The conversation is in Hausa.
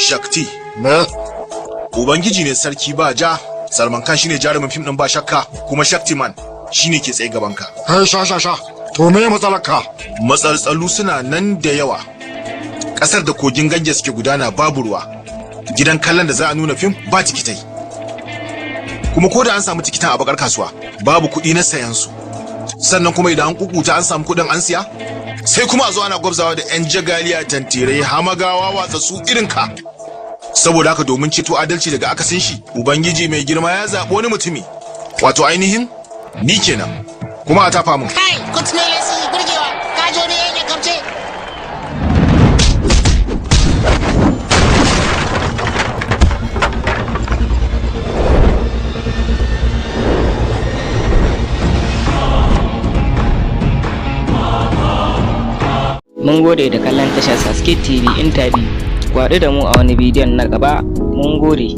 Shakti. Me? Ubangiji ne sarki ba ja, Salman Khan shine jarumin fim din ba shakka, kuma Shaktiman shine ke tsaye gaban ka. Kai sha sha sha. To me matsalar ka? Matsaltsalu suna nan da yawa. Kasar da kogin Ganges ke gudana babu ruwa. Gidan kallon da za a nuna fim ba tikitai. Kuma ko da an samu tikitan a bakar kasuwa, babu kuɗi na sayan su. Sannan kuma idan an kukuta an samu kuɗin an siya, sai kuma a zo ana gwabzawa da 'yan jagaliya tantirai hamagawa watsatsu irin ka. Saboda haka domin ceto adalci daga akasin shi, Ubangiji mai girma ya zaɓi wani mutumi, wato ainihin ni kenan. Kuma a tafa mun. Kai, kutmelesi burgewa, ka jo ne yake kamce. Mun gode da kallon tashar Saske TV Interview. Ku haɗu da mu a wani bidiyon na gaba. Mun gode.